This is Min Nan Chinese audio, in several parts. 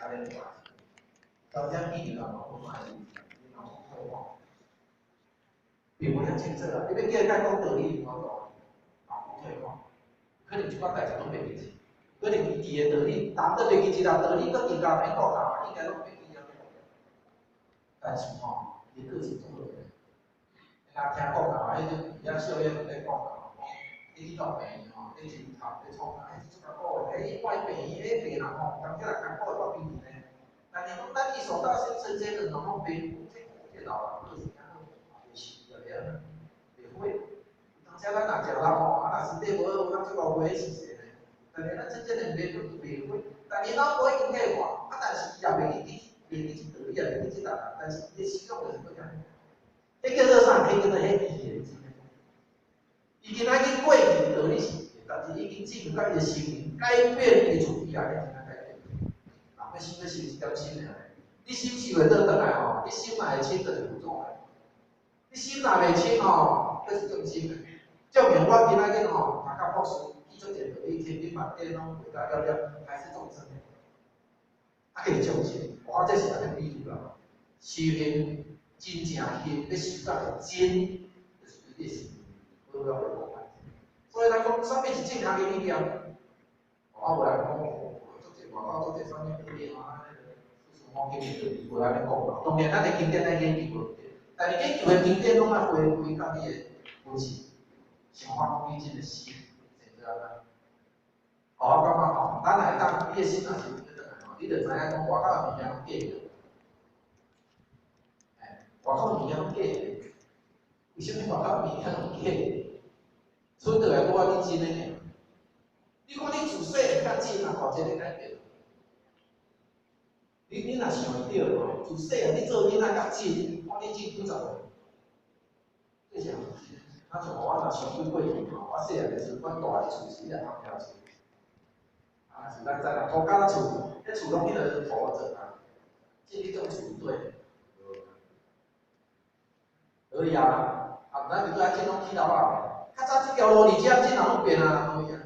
食咧大。当遮见人讲，我嘛会，你老公退化，并无遐清楚啦。你欲叫伊讲道理，无法度，老公退化，可能一寡代志攏袂记住，可能伊记的道理，谈都袂记住啦，道理阁更加免讲啦，应该攏袂记啊。但是吼，伊个性足好个，若听讲啊，彼阵遐少年咧讲啊，讲你去到病院吼，你真头咧创啊，彼足艰苦的，欸，我病院彼病人吼，当起来艰苦的偌比呢。但是讲咱艺术大先生这两人拢袂，这老人个性较好，袂是就了，袂会。当时咱若食人吼，啊若身体无好，有当这误会是啥呢？但是咱真正的袂袂会，但是老婆已经计划，啊但是伊也袂记袂记这道理，也袂记这答案，但是伊的思想就是阁遐。彼叫做啥？彼叫做彼意的。伊今仔日过去道理是，但是已经进入到伊的心灵，改变伊的主意啊，已经改变。人欲修欲修一点心尔，你心修会倒转来吼，你心若会清就是佛祖的。你心若袂清吼，阁是众生的。证明我今仔日吼，读到博士，记足济道理，天顶万典拢背甲了了，还是众生的。啊，叫众生，我这是按呢比喻啦。修行真正行，欲修到会真，就是对你的心，好了会讲。所以咱讲，啥物是正确的理念？我无人讲，足济外口足济啥物道理啊，迄个四书五经的道理，无按呢讲啦。当然，咱的经典咱研究无，但是研究的经典拢爱回归到你的本性，想法讲你真的心，是怎样？哦，我感觉吼，咱来当你的心若是转来吼，你就知影讲外口的物件拢假的。哎，外口的物件拢假的，为啥物外口的物件拢假的？出倒来拄仔你真的尔。你看你自细汉较真啊，大一个改变。你若想会著吼，自细汉你做囡仔较真，看你进几十岁。这是啊，像我若想起过去吼，我细汉的时阵，阮蹛伫厝是迄个红条厝，啊是咱知啦，土埆仔厝，彼厝拢彼个土做啊，进彼种厝对，可以啊，啊，咱就对进拢起楼啊。较早这条路伫遮真人拢变啊，无啊。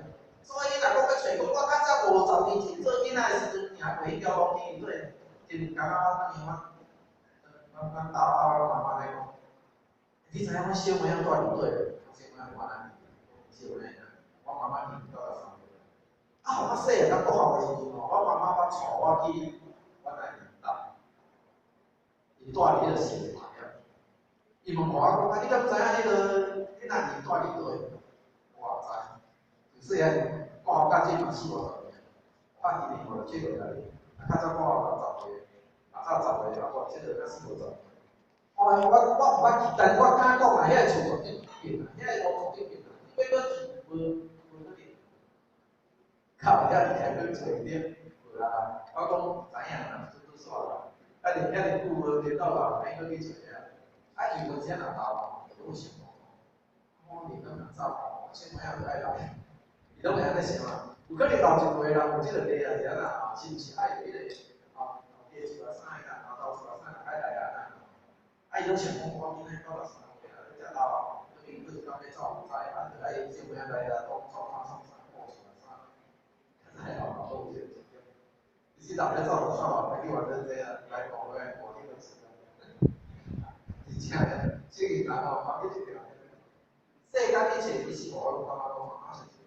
所以你若讲欲揣讲，我较早50年前做囡仔的时阵，行过彼条路去对，真感觉我当年我阮兜仔阮妈妈咧讲，你知影阮小妹仔蹛伫佗？小妹仔我咱小妹仔，我妈妈年93岁。啊，予我细汉到国校的时阵吼，我妈妈捌带我去阮阿姨兜，伊蹛伫彼个县嘛了。伊问我讲，啊，你敢知影彼个彼阿姨蹛伫佗？我也知。自细汉国校到这嘛四五十年，我今年57岁啊，啊，较早国校60岁，啊，早十岁，啊，我这个才四五十年。后来我毋捌去，但是我敢讲啊，遐个厝绝对变啊，遐个路绝对变啊，你欲阁去无无可能。靠，遐伫遐阁揣着，无啦。我讲知影啦，拄拄煞啦。啊，伫遐尔久无联络啦，免阁去揣啊。啊，伊有时若老啊，就拢想讲，我面拢若走，我小妹仔就爱来，伊拢会按呢想啊。有可能老一辈人有这个地啊，是按怎啊？是毋是爱彼个啊？嫁出来啥个，老豆出来啥个爱来啊？啊，伊拢想讲，我今仔93岁啊，遮老啊，可能阁一工欲走毋知，啊，就爱小妹仔来啊，拢创啥创啥，顾出来啥。较早老老都有这个经验。其实老欲走就走啊，莫去玩这济啊，来顾来顾你就是啊。真正的，这个人吼，嘛去一条。世间一切其实我拢感觉讲啊，是真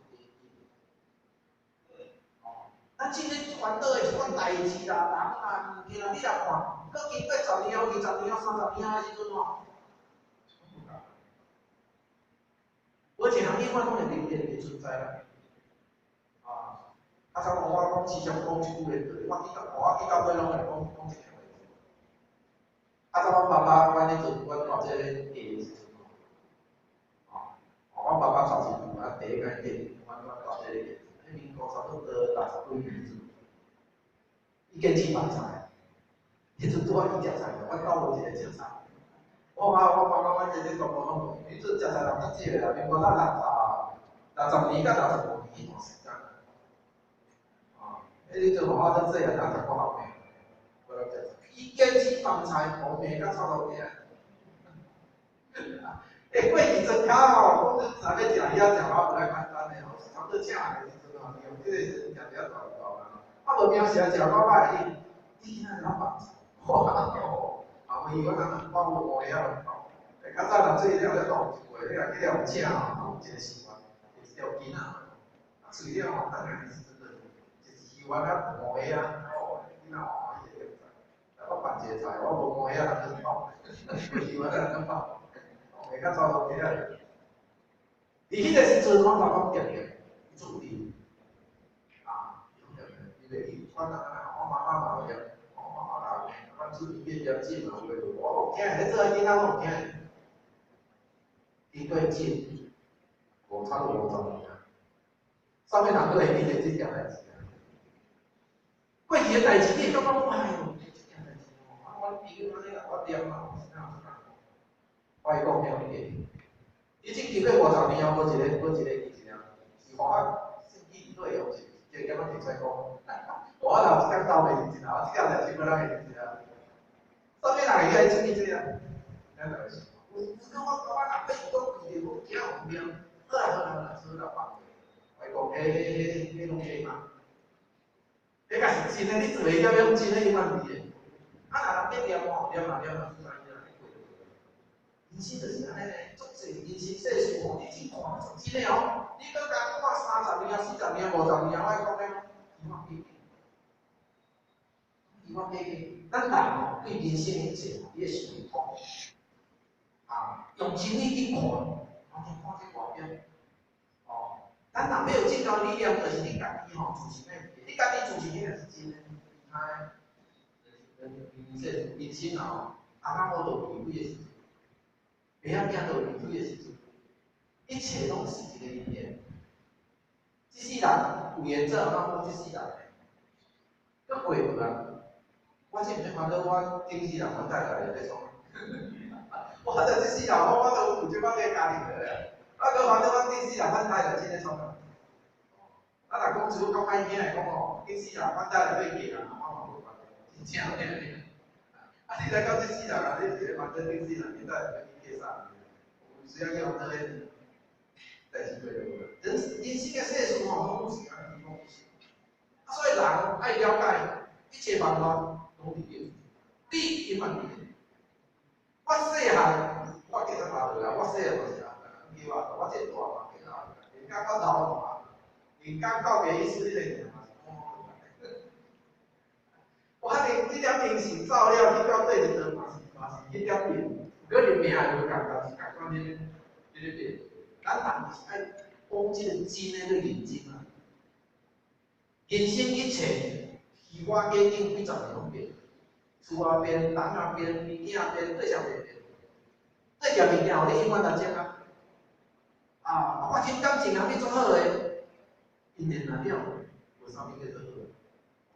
哦，咱这个烦恼的这款代志啦、人啊、物件，你若看，阁经过十年、20年、30年的时阵吼，无一项永远拢会仍然会存在啦。啊，啊，像我讲时常讲一句话，我去到尾拢会讲讲一条话。啊，早阮爸爸，阮咧做阮大姐咧嫁的时阵吼，哦，阮爸爸娶一啊，第一间嫁，阮大姐咧嫁，彼民国差不多60几年时阵，伊坚持放菜，彼阵拄仔伊食菜，阮兜无一个食菜。我妈妈阮姐姐全部拢无，彼阵食菜人较少啦，民国才60年到65年彼段时间。啊，彼阵我才细汉，才读国校呢，无人食菜。伊坚持放菜，无骂甲臭头家。欸，过去庄跤吼，讲你若欲食鱼仔，食我无遐简单的吼，差不多请来的时阵吼，利用这个时阵食一下大大啊。啊，无平时食我歹去，你囝仔拢放哇哦，后尾我人我有五个仔拢放。较早若做了了弄一过，你若去了有请吼，有一个习惯，一条囡仔，啊，喙了吼，等下时阵就一鱼丸仔五个啊，哦，囡仔哦，伊会我办一个菜，我无五个仔人去放，鱼丸仔人去放，会较糟糕起来。伫彼个时阵，我老讲定定，伊注意，啊，伊定定，伊袂记，我人啊，我妈妈嘛有念，我妈妈也有，我厝边变念经嘛有诶，我有听，咧做囡仔拢有听。经过这差不多50年啊，啥物人阁会记得这件代志啊？过去的代志，你会感觉讲哎哟，这件代志哦，啊，阮朋友按呢共我念啊，是哪有这我伊讲听你记，伊这经过五十年后，无一个无一个记一个，是互我圣经内容是，这个感觉会使讲，我若有一工斗袂认真啊，这件代志无人会认真啊。啥物人会晓注意这个？咱来想，有有讲我我若欲讲记着，我惊有念。好啦好啦好啦，好啦放。我讲，彼彼彼拢假嘛？彼个是真的，你做会晓用真的永远伫的。啊，若人欲念吼，念啊念啊，自然就过。人生就是按呢呢，足济人生世事吼，你去看是真的哦。你阁共看30年、40年、50年，我讲咧，永远假永远假假。咱人吼对人生的一切，你会想袂通。啊，用真理去看，我听看这外表。哦，咱人欲有这高力量，就是你家己吼自信的，你家己自信，彼个是真的。其他的，人生人生吼，阿妈无就离开的时阵，袂晓行就离开的时阵，一切拢是一个因缘。这世人有缘做阿妈，这世人，阁过去啊！我这毋免烦恼，我顶世人我带来咧创。我这这世人，我都有这款个家庭的咧。啊，阁烦恼我顶世人，我带来这个创啊。啊，若讲像较歹听来讲吼，顶世人我带来对嫁人，我嘛无关系，真正的。啊，你来到这世人啊，你是会烦恼顶世人，你带来去嫁啥？有时仔去烦恼彼代志过就无。人人生的世事吼，拢是按呢讲。啊，所以人爱了解一切万物拢伫变，你永远伫变。我细汉，我计算落啊，我细汉就是啊，叫我我这大嘛，连甲到老大，连甲到袂意思迄个尔嘛是讲我连这点精神走了去到底一顿嘛是嘛是彼点变，可能命会无仝，但是仝款咧咧变。咱人就是爱讲这个真的去认真啊。人生一切，虚我假境几十年拢变，厝也变，人也变，物件也变，对象也变。对件物件，予你永远值钱啊！啊，我真感情啊，你做好的，因缘若了，无啥物叫做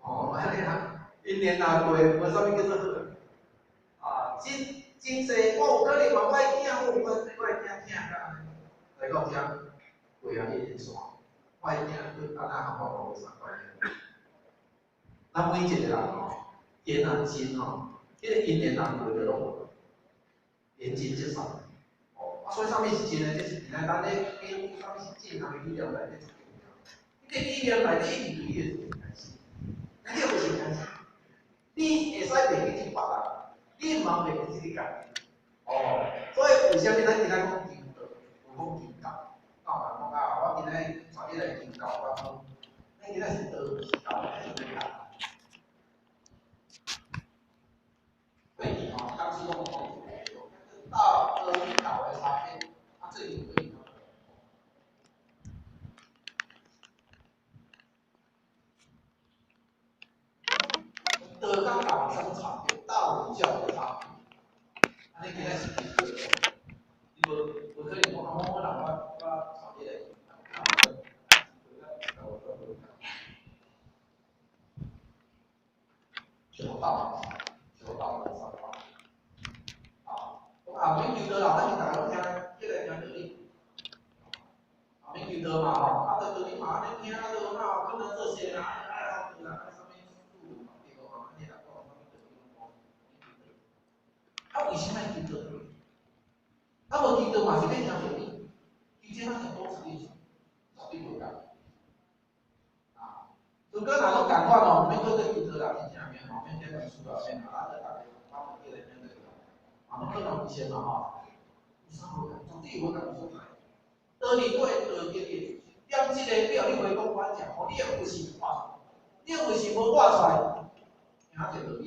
好。哦，按呢啊，因缘若过，无啥物叫做好。啊，真真济，我有可能嘛，我的囝，我我我的囝疼甲按呢，来到遮过啊一连线，我的囝佮按怎和我无相关。咱每一个人吼，缘若尽吼，彼个因缘若过就拢无，缘尽则散。哦，啊，所以啥物是真的？这是伫咱咱咧讲啥物是正的理念内底足重要。彼个理念内底一定对你会开始，你就是开始。你会使袂记这别人，你毋通袂记这个家己。哦，所以为啥物咱今仔讲求道，无讲求教？哪有人讲啊？我今仔带你来求教，我讲，咱今仔是道是教，还是欲教？过去吼，当时拢有讲一个道跟道的差别，啊，最近过去道佮教有啥物差别？道与教的差别，按呢今仔是你无无可能讲啊，某某人我带你来，求道，求道的三宝。啊，啊，免求道啦，咱是逐个拢听，起来听道理。啊，免求道嘛吼，啊，道道理嘛，按呢听啊，就哪有可能这些啦，爱爱好道啦，爱啥物事对无？按呢啦，讲啥物道理拢讲。啊，为啥物爱求道？啊，无求道嘛是欲听道理，其实咱是讲实力，绝对无仝。啊，如果若拢仝款哦，毋免阁阁求道啦，真正免吼，免听历史啊，免啊，咱逐家我叫来听就对。啊，可能有些嘛吼，有啥无共？绝对无仝所在。道理对道德的，点这个表你话讲反正，予你的佛性画出来，你的佛性无画出来，听这道理，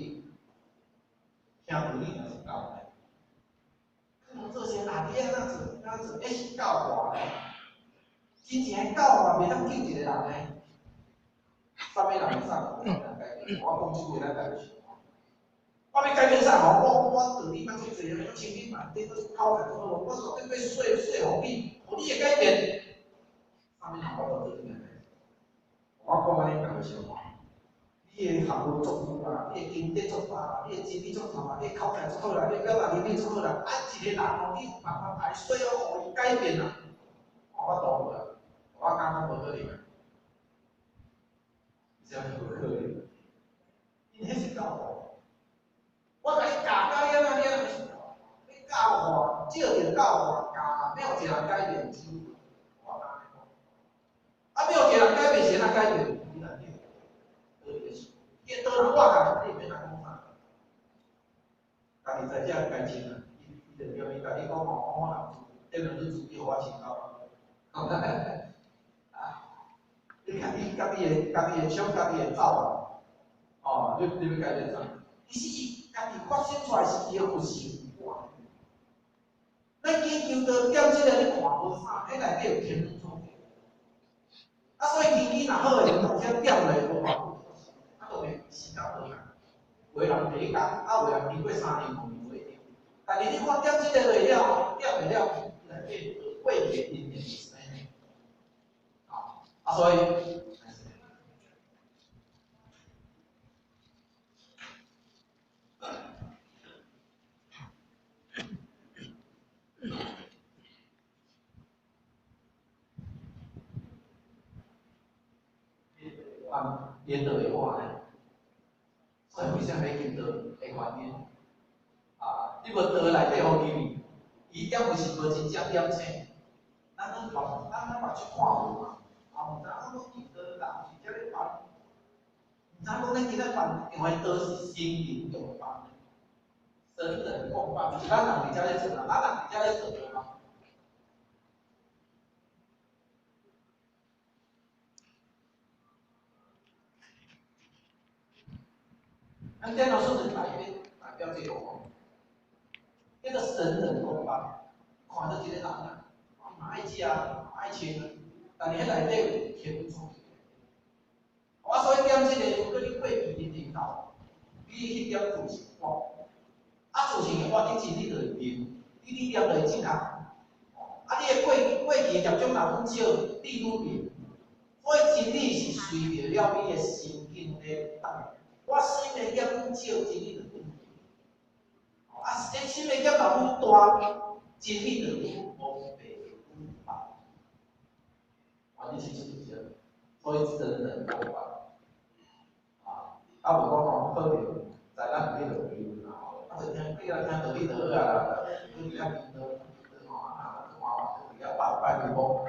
听道理若是够的。可能做些啊，你按怎做，按怎做，彼是教化呢。真正的教化袂当救一个人呢。啥物人会使改变？我讲这句话，咱家己想。我欲改变啥吼？我道理捌足济，我清理嘛，这个口才足好，我绝对欲说服你，予你会改变。啥物人我都对你改变。我讲按呢，家己想看。你的学问足有啦，你的经典足大啦，你的真理足透啦，你的口才足好啦，你的表达能力足好啦。啊，一个人吼，你有办法来说服伊改变啦？我都无啦，我感觉无可能啊。啥物无可能？因彼是教化。我共你教教你按怎，你按怎，你教化，借著教化，教没有一个人改变，我按呢讲。啊，没有一个人改变，是按怎改变？你来对，对是。见倒人我教你，免来讲啥。家己在遮该穿啊，伊伊就表面共你讲吼，我若这两日自己予我穿到啊。你家己家己会家己会冲，家己会走啊！哦，你欲改变啥？其实伊家己发生出来是伊的佛性有挂。咱研究到点这个，你看无啥，彼内底有天人创啊，所以根基若好的时阵，遐点落无偌久，啊，当然时间无共。有的人第一工，啊，有的人经过3年、5年无一定。但是你看点这个落了，点落了，内底过去因缘是啥呢？啊，所以。颠倒会换呢，所以为啥欲求道的原因？啊，你无道内底予入去，伊点有是无真正点醒。咱拢目，咱咱目睭看无嘛，啊，毋知影讲求道人是遮咧办，毋知影讲咱今仔办，因为道是神人共办的，神人共办，毋是咱人伫遮咧做啦，咱人伫遮咧做无嘛。咱电脑数字代表这个吼，叫做神人共办，看到一个人啊，伊嘛爱食，嘛爱穿，但是彼内底有天创。我所以点这个，如果你过去你领导，你去点自性我，啊自性的话，你真理就会明，你念就会正确。啊，你的过去业障若愈少，你愈明。所以真理是随著了你的心境咧动。我心的业愈少，真理就愈明。啊，这心的业若愈大，真理就愈无白愈白。原因是就是这样，所以神人共办。啊，啊无讲吼，可能在咱有彼个疑问啦吼，啊就听你来听道理就好啊啦，你伫遐听道吼，啊，看伫遐拜拜庙母，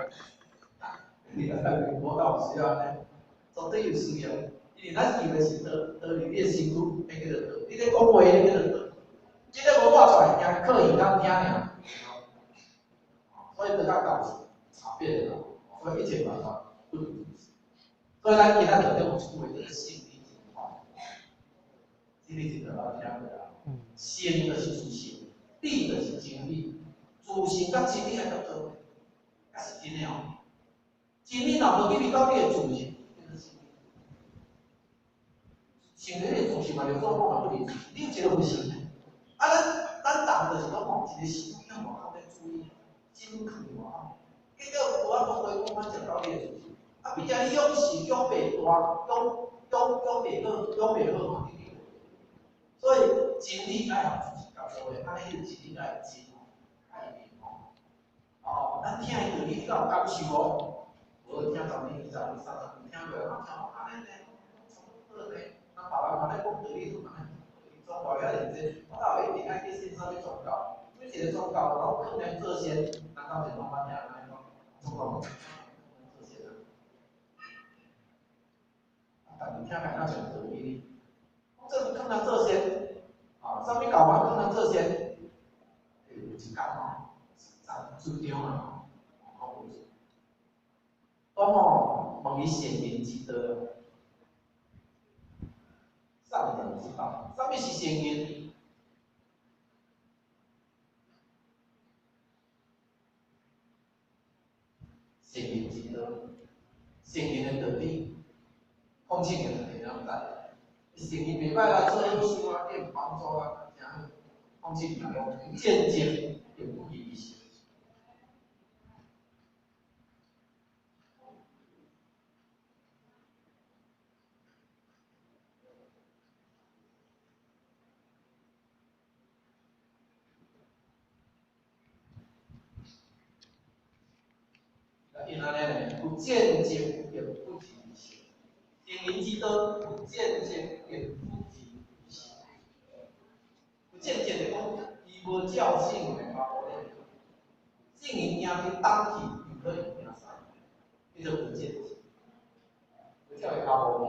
伫遐拜庙母，哪有需要按呢？绝对有需要，因为咱求的是道，道伫你的身躯，彼叫做道；你咧讲话，彼叫做道。这个无画出来，听靠耳朵听尔。所以道佮教是差别的啦，所以一切万法不如所以咱今仔就用一句话叫做性理真法，性理真就捌听过啊。性就是自性，理就是真理，自性佮真理爱合做，才是真的哦。真理若无入去到你的自性，叫做性理。性理的自性嘛，就做讲嘛不离，你有一个佛性。啊，咱人就是讲吼，一个心向外口咧注意，真囥伫外口，结果无法讲话讲反食到你的自性。啊，变成你养是养袂大，养袂好，养袂好吼，你所以真理爱予自性合做的，按呢彼个真理才会真吼，才会灵吼。哦，咱听的道理，你敢有感受无？无听10年、20年、30年，听过啊？听按呢呢，从倒呢，咱别人嘛咧讲道理，都按呢。宗教遐认真，我哪有一定爱去信啥物宗教？每一个宗教拢可能祖先，咱敢是拢捌听按呢讲？宗教祖先啊，啊，但是听起来若像道理呢？啥物教法可能做先？有一工吼，出场啊，吼，讲吼，问伊圣人之道，圣人之道，啥物是圣人？圣人之道，圣人的道理，讲圣人就会晓知。圣人袂歹啦，做好事啊，你帮助啊，诚好。讲圣人讲，见证并不离心。因安尼呢，有见证并不离心。圣人之道，有见证并不离心。有见证就讲，伊无照圣人的脚步咧行，圣人行伫东去，伊可能行西，叫做无见证。无照伊脚步行，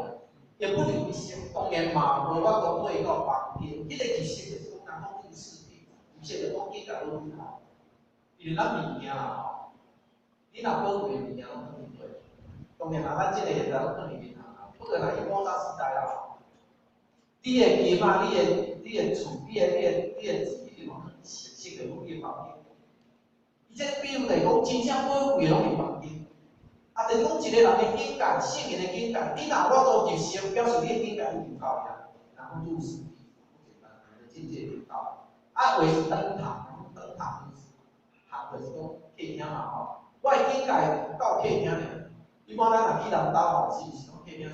也不离心。当然嘛，无法度对到房间。彼个入息就是讲，人讲入室弟子，入息就讲境界愈厉害。因为咱物件啦吼，你若宝贵的物件拢放伫底，当然啦，咱这个现在拢放伫银行啦。不过若以古早时代啦吼，你的金啊，你的厝，你的钱，一定拢熟悉的拢伫房间。伊这个比喻就是讲，真正宝贵的拢伫房间。啊，就是讲一个人的境界，圣人的境界，你若有法度入圣，表示你的境界已经到遐。然后入室弟子，不简单，你的境界已经到。啊，话是登堂，登堂入室，堂就是讲客厅嘛吼。我的境界到客厅尔。一般咱若去人兜吼，是毋是讲客厅是？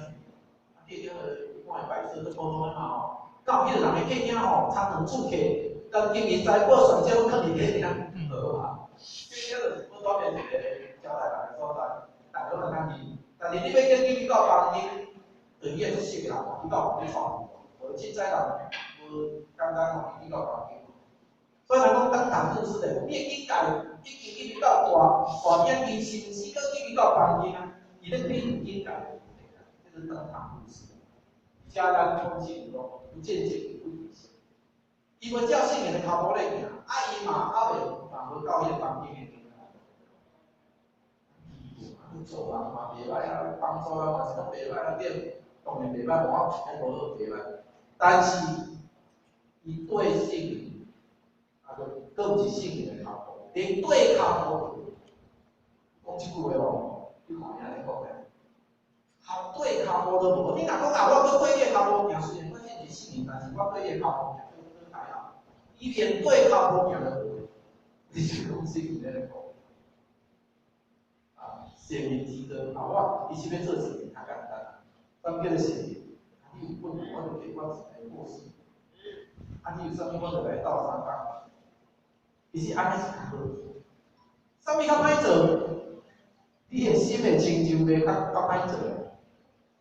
啊，客厅就一般的摆设，足普通的嘛吼。到彼个人的客厅吼，参像住客，共金银财宝上少拢囥伫客厅，无啊。客厅就是普通的一个招待人的所在，逐个拢会当去。但是你欲叫进去到房间，就你会足熟的人吼，去到房间带去，无凊彩人无简单吼，去到房间。所以人讲登堂入室的，你的境界已经进入到大大厅，伊是毋是阁进入到房间啊？伊咧比喻境界的问题啊，这个登堂入室。而且咱讲真讲，有见证不离心。伊无照圣人的脚步咧行，啊，伊嘛犹未嘛无到彼个房间的境界。啊，做人嘛袂歹啊，帮助人嘛是拢袂歹啊，对，当然袂歹，无我讲无好袂歹。但是伊对圣人，啊，阁阁毋是圣人的脚步，连对脚步，讲这句话哦，你看伊按呢讲的，合对脚步都无。你若讲啊，我阁对伊的脚步行，虽然我是圣人，但是我对伊的脚步行，阁还好。伊连对脚步行都无，你是讲圣人咧讲？啊，圣人之道啊，我其实欲做圣人较简单。啥物叫做圣人？啊，你有困难，我就给我一个过世。啊，你有啥物，我就来斗相共。其实按呢是较好。啥物较歹做？你的心会清净袂较歹做。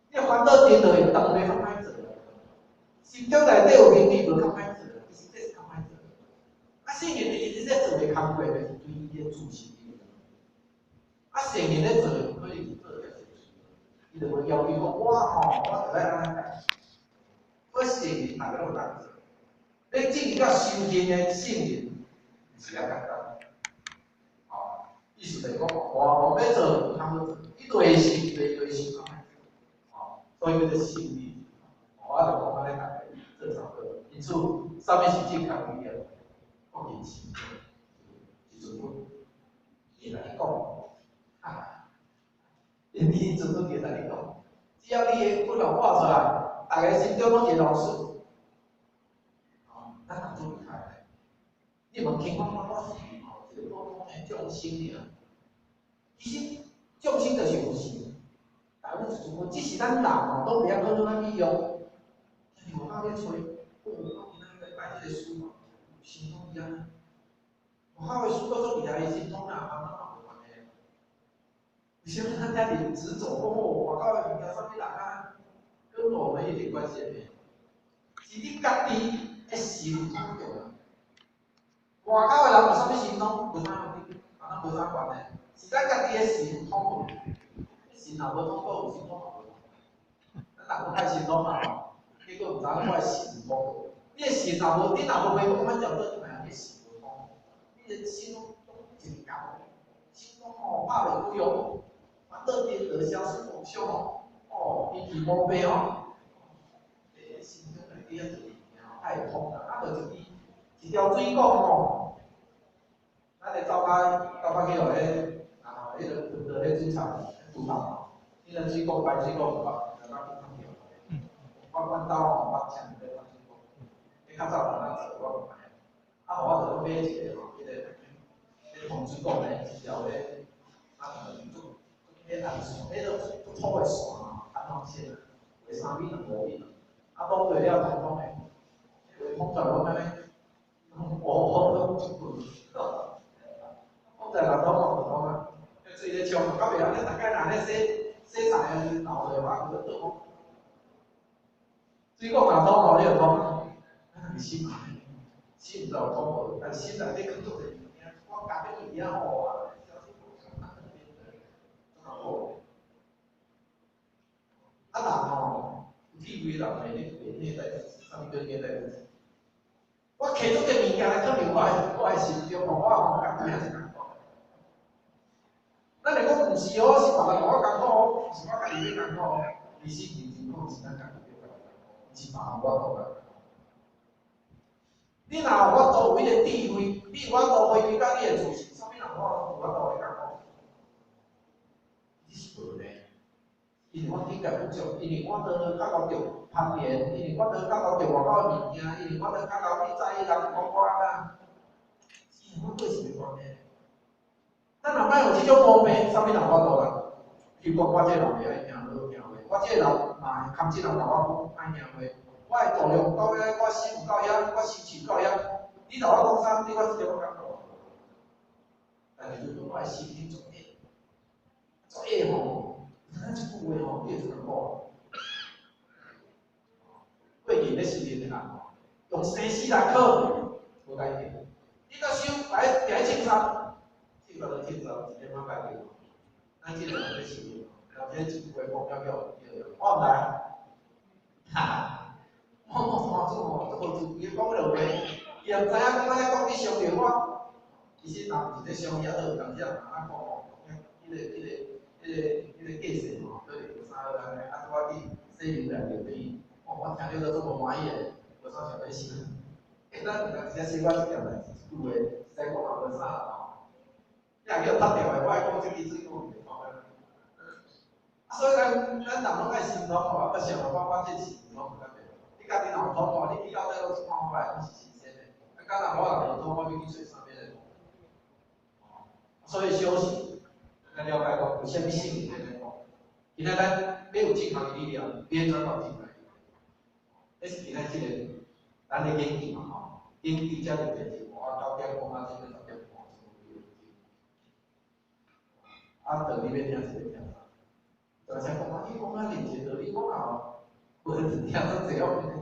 你的烦恼沉落会断袂较歹做。心中内底有名利无较歹做。其实这是较歹做。啊，圣人伊直咧做的工课，就是对伊的自信。啊，圣人咧做的，可能是做的是，伊就无要求讲我吼，我就爱按呢改。我圣人逐个拢有当做。你进入到修行的圣人，毋是遐简单。吼，意思就是讲，我欲做，较好做，你内心袂内心较歹做。吼，所以叫做圣人。我就讲按呢，逐家做参考。因此，啥物是正确语言？讲真实，一阵阮伊来讲，啊，因你阵阮会来你讲，只要你的骨头画出来，逐家心中拢一个老师。哦，咱人做厉害。你毋听讲我是吼一个普通的众生尔，其实众生就是有心，大部分是只是咱人吼拢袂晓好好仔利用。像外口咧揣，哦，我今仔日来拜这个师吼，有神通伊安尼，外口的师阁足厉害，神通啊，慢慢嘛无关系。为啥物咱遮尔执着讲哦，外口的物件啥物人啊，跟我们一点关系也没有。是你家己的心通重要。外口的人有啥物神通，无啥关系，啊，咱无啥关系。是咱家己的神通无，神若无通，阁有神通嘛无。咱人讲爱神通嘛吼，结果毋知影我的神通。你的心若無，你若無回講，阮叫做你嘛，你的心無通，你的心攏攏一個心攏吼拍袂開哦，煩惱顛倒，消失夢想哦，哦，脾氣毛病哦，心中內底遐濟物件吼，愛通啦，啊，就一支一條水管吼，咱咧走較走較去予彼啊，彼个噴到彼水槽廚房吼，彼个水管排水管有無？我阮兜吼，房牆咧排水管，你較早人咧做，我毋知影。啊，我就閣買一个吼，彼个防水管咧，一條咧，啊，做彼暗線，彼个足粗的線吼，弹簧線，有3米兩5米，啊，綁過了通通的，話風出來我按呢，烏烏攏一棍，風在若通嘛無通啊，彼水咧沖，到袂曉你大概若咧洗洗菜的時陣流落，我閣倒風。水管若通吼，你就通，咱是心嘛，心毋知有通無，但心內底囥足濟物件，我家己物件好啊，足好。啊人吼，有智慧人袂咧袂虐待自己，啥物叫虐待自己？我摕足濟物件來囥佇我的心中，吼，我吼家己遐是艱苦。咱會講毋是哦，是別人予我艱苦，毋是我家己欲艱苦。其實認真講是咱家己欲家己艱苦，毋是別人予我度艱苦。你若有法度有彼個智慧，你有法度回歸到你的自性，啥物人我有法度來艱苦？你是無呢？因為我境界不足，因為我都較𠢕著攀緣，因為我都較𠢕著外口的物件，因為我都較𠢕去在意人講我啊，因為我個性的關係。咱若莫有這種毛病，啥物人有法度啦？比如講，我這個人袂愛聽好聽話，我這個人嘛會堪這人共我講歹聽話，我的度量有夠遐，我心有夠遐，我心情夠遐，你若我講啥，你我直接我感覺。但是如果我的心去做惡，做惡吼，咱一句話吼，你會足艱苦。過去咧修煉的人吼，用生死來考，無代誌。你到修來定去凊彩，凊彩就凊彩，一點仔改變。咱這個人咧修煉，然後這一句話講了了，對，我毋知。哈哈，我我看主吼，足無自伊講落話，伊也毋知影講安呢講去傷著我。其實人毋是咧傷伊，啊，有當時人安怎講吼，彼個過世吼，可能有啥好按呢，啊，我去洗面來著伊，哦，我聽著都足無歡喜的，無啥想欲死。欸，咱有當時仔小可這件代誌，一句話，實在講嘛無啥啦吼。你若叫踢掉的，我愛講這支水果袂通啊。所以咱人攏愛心通吼，啊，想辦法我這是心通較對。你家己若有通吼，你去到底攏看看來攏是新鮮的。啊，敢若我若無通，我欲去揣啥物來通？所以修行，咱了解講，為啥物聖人按呢講？今仔咱欲有正確的理念，欲轉到正確。這是今仔這個咱的研究嘛吼，研究才就變成我9點半啊，這個10點半。啊，道理欲聽是欲聽啥？而且講啊，你講啊認真道理講啊，無聽足濟，我毋聽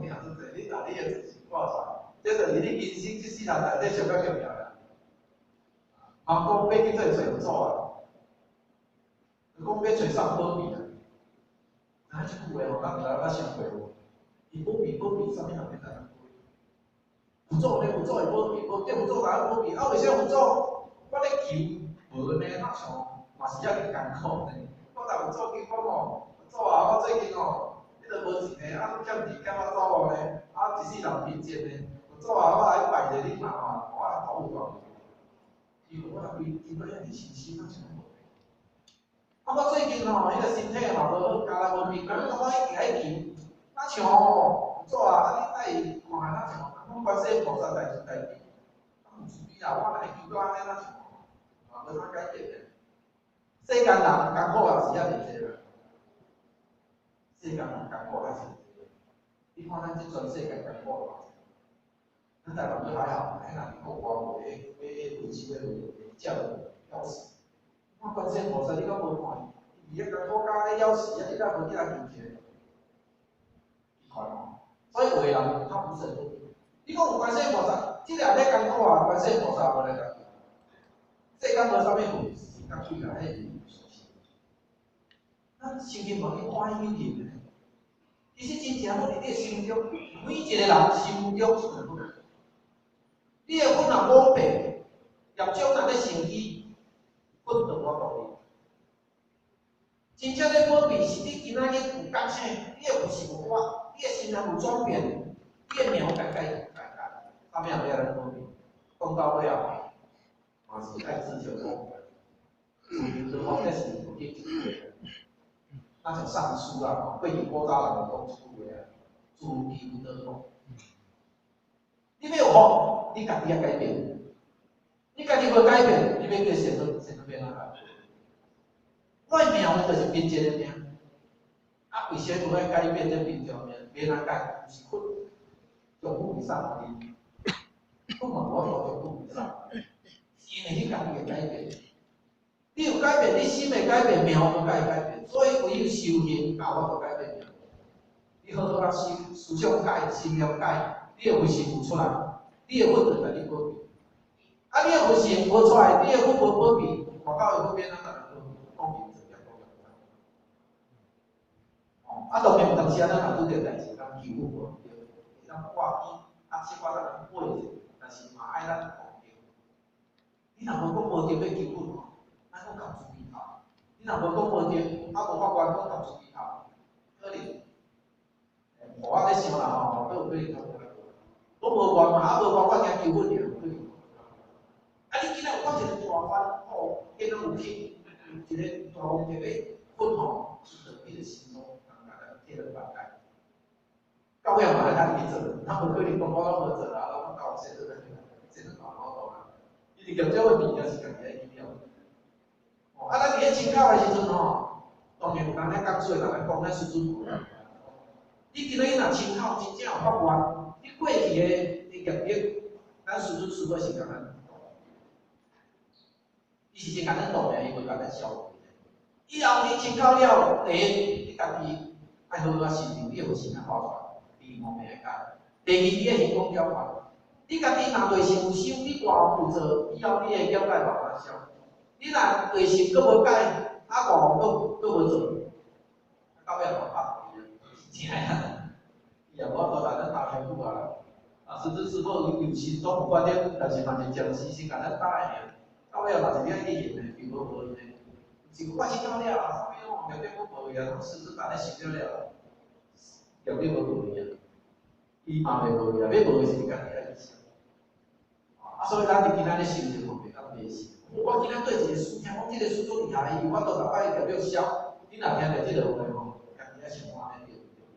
足濟。你拿你的自信掛出來，這就是你人生這世人內底上較重要的。啊，講欲去做揣佛祖啊，講欲揣啥保庇啊？啊，這句話吼，咱毋知捌想過無？伊保庇保庇，啥物人欲來保庇？佛祖呢？佛祖會保庇，無叫佛祖來保庇。啊，為啥佛祖？我咧求無呢，若像嘛是遐爾艱苦呢。我若佛祖求講吼，佛祖啊，我最近吼，彼個無錢呢，啊，欠錢欠我走無呢，啊，一世人貧賤呢。佛祖啊，我來拜者你嘛吼，我來投有大。伊講我若規規擺遐爾信心，若像無。啊，我最近吼，彼個身體嘛無好，家內無平安，我一直愛求，若像吼，佛祖啊，啊你愛看若像，講觀世音菩薩大慈大悲，啊有慈悲啊，我若求到按呢，若像嘛無啥改變呢。世間人艱苦也是遐爾濟啦，世間人艱苦還是濟。你看咱這全世界艱苦偌濟，咱台灣閣還好，彼若佇國外有咧買飛機咧會叫枵死。看觀世音菩薩，你敢無看伊？伊遐艱苦甲咧枵死啊！你敢無去共求一下？伊看哦，所以有的人他不是很你講有觀世音菩薩，這個咧艱苦啊，觀世音菩薩無來共救。世間無啥物問題，較貴啦，彼是事實。咱先去問伊歡喜去呢？其實真正佛佇你的心中，每一個人心中是佛。你的佛若無變，業障若咧生起，佛就無度你。真正咧保庇是你今仔日有覺醒，你的佛性有活，你的心內有轉變，你的命改改改改，啥物人欲來保庇？講到尾後，嘛是愛自求多福。自求多福，這是有一句話，那像尚書啊，過去古早人講這句話啊，自求多福。你欲有福，你家己愛改變。你家己無改變，你欲叫神尊，神尊欲按怎改？我的命就是貧賤的命，啊，為啥無愛改變這貧賤命？欲按怎改？毋是佛，丈夫會送予你，佛嘛無法度丈夫會送，是因為你家己會改變。你有改變，你心會改變，命都會改變。所以唯有修行才有法度改變命。你好好仔修，思想改，心念改，你的佛性有出來，你的佛就共你保庇。啊，你的佛性無出來，你的佛無保庇，外口的佛欲按怎共你保庇？講明啊，當然有當時啊，咱若拄著代誌，咱求佛無對，會當掛機，啊，小可咱過者，但是嘛愛咱講對。你若無講無著欲求佛吼，咱閣共慈悲頭。你若無講無著，啊無發願閣共慈悲頭，可能，我咧想啦吼，閣有可能較無。我無願嘛，啊無願我驚求佛爾，可能。啊，你今仔有講一個大願，吼，今仔有去有一個大功德欲佛吼，就佇你的心中。到尾嘛愛家己去做，咱無可能講我攏無做啊，攏教先生先生嘛無法度啊。伊是業這個物件是家己愛去了。哦，啊，咱佇咧親口的時陣吼，當然有人咧講出來，人來講咱師尊無。你今仔日若親口真正有發願，你過去的業力，咱師尊師母是共咱度，伊是先共咱度爾，伊無共咱消除。以後你親口了，第一，你家己愛好好仔修行，你的佛性愛發出來。第一方面愛改，第二，你愛行講交換。你家己若內心有修，你外有做，以後你的業界慢慢消。你若內心閣無改，啊外閣閣無做，到尾嘛拍互伊啊，是真啊。伊也無法度來咱打傷久啊。啊，甚至師母有心總有觀點，但是嘛是暫時先共咱打的爾。到尾嘛是你愛去還的，並無無的。是我凊了，啥物攏業力攏無去啊，攏師尊共咱修了了，業力無無去啊。伊嘛袂無去啊，欲無的是你家己愛去想。啊，所以咱佇今仔日修行吼，袂當迷信。我今仔對一個師聽講，這個師足厲害，伊有法度逐擺業力消。你若聽著這個話吼，家己愛想看按呢對毋對？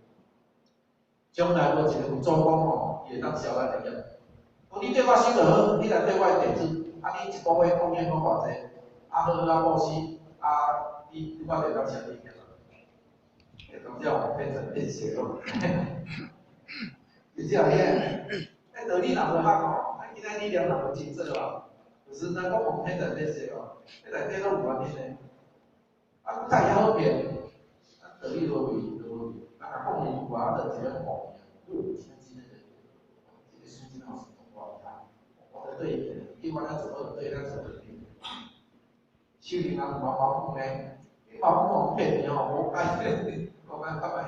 將來無一個有祖公吼，伊會當消咱的業。講你對我修就好，你來對我的弟子，啊，你一個月貢獻講偌濟，啊，好好仔布施，啊，你我就會當消你業。會當這樣變成變形咯。是這樣的，彼道理若無合吼，咱今仔理念若無清楚啊，就是咱講蒙騙在變色哦，彼內底攏有原因的。啊，古早遐好騙，啊道理無位，就無位，啊若講伊有啊，就一個講伊啊，真真的，這個師真好是我厲害，我就對伊，叫我怎做好，對咱做就對。修行人有毛毛孔呢，你毛孔予騙去吼，無解，我講較歹。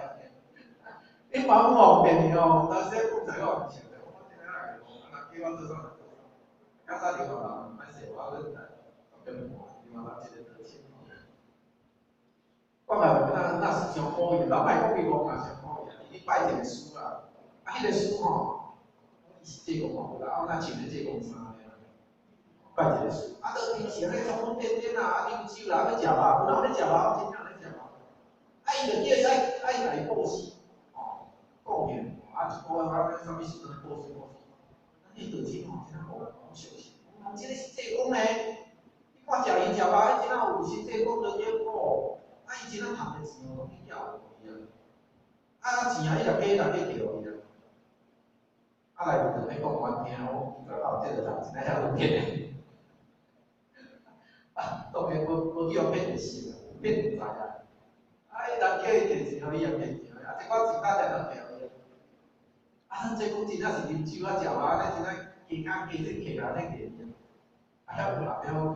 你毛孔予騙去吼，當時講在我毋曉得，我聽下來講，啊，叫我做啥就做啥。較早電話人歹勢，我閣來變換，另外咱一個道親。我嘛那那是上可以，老莫講伊講嘛上可以啊。伊去拜一個師啦，啊，彼個師吼，伊是濟公吼，啊，若穿咧濟公衫爾，拜一個師，啊，都平時按呢瘋瘋癲癲啊，啊，啉酒啦，啊，欲食肉，有人咧食肉，真正咧食肉。啊，伊就叫伊愛愛共伊布施，吼，貢獻，啊，一個月啊，啥物時陣布施布施。咱彼道親吼，真正無無相信，講這个是濟公呢？你看食魚食肉，彼真正有信濟公就對哦。啊，伊真正趁的錢哦，攏去寄予伊啊。啊，錢啊，伊若加若加摕予伊啊。啊，內面就欲講我聽，我伊個這個人真正遐有騙的。啊，當然無無去予騙就死啦，騙毋知啊。啊，伊人叫伊摕錢，予伊也摕錢，啊，這寡錢大家攏摕予伊。啊，咱這講真正是啉酒啊、食肉，按呢真正加加加這客按呢摕去。啊，遐有人遐好騙。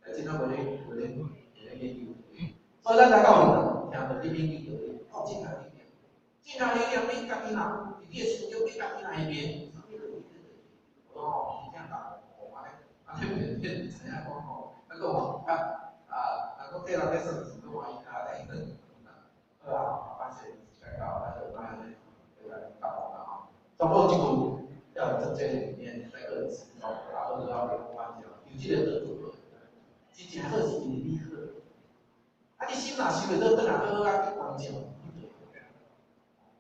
啊，真正無咧無咧無咧研究。所以咱來到佛堂，聽著你免去道理，哦，有正确理念。正确理念，你家己若伫你的心中，你家己若会明，啥物都会记得。哦，真正哦，按呢，按呢变变知影讲吼，啊阁有啊啊，人讲替人咧算钱，阁欢喜啊咧。好啊，歹势时间到，咱就莫按呢，来答复啦吼。总共这句要有正确的理念，再阁持守，然后要连贯讲，有这个得做好。真正好是因为你好。啊，你心若想袂倒转来好好仔去关照，你就会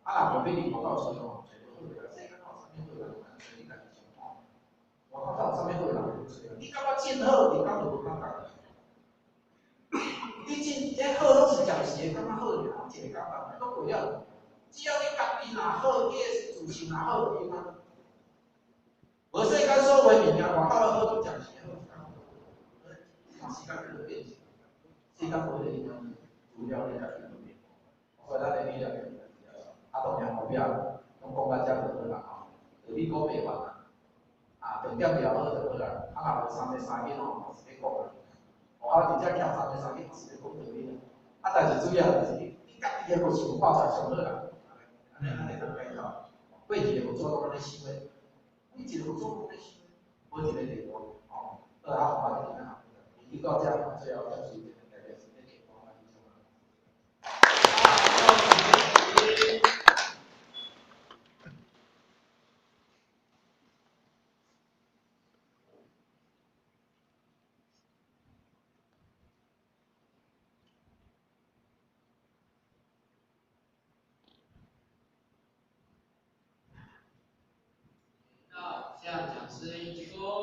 啊，若无比你外口揣吼，揣无好的，世间哪有啥物好人，揣你家己想看。外口有啥物好人通揣？你感觉真好，人家就无感觉。你真彼好拢是暂时的，感觉好尔，拢一个感觉，拢过了。只要你家己若好，你的自信若好，伊嘛。无世间所有的物件，外口的好拢暂时的好，时间就会变成，时间无会影响你，除了你家己就变。所以咱的理念就是啊，当然后壁拢讲到遮就好啦吼，就你讲袂完啦，啊，重点抓好就好啦。啊，若无三个三根吼，嘛是咧讲啦。哦，啊，伫遮徛三个三根嘛是咧讲道理啦。啊，但是主要就是你，你家己的个性画出来上好啦。按呢按呢通解决。过去的佛祖拢按呢想的，每一个佛祖拢按呢想的，无一个例外。吼，好啊，我这边啊，研究到遮，最后结束。大家身体健康啊，以上。向讲师一鞠躬。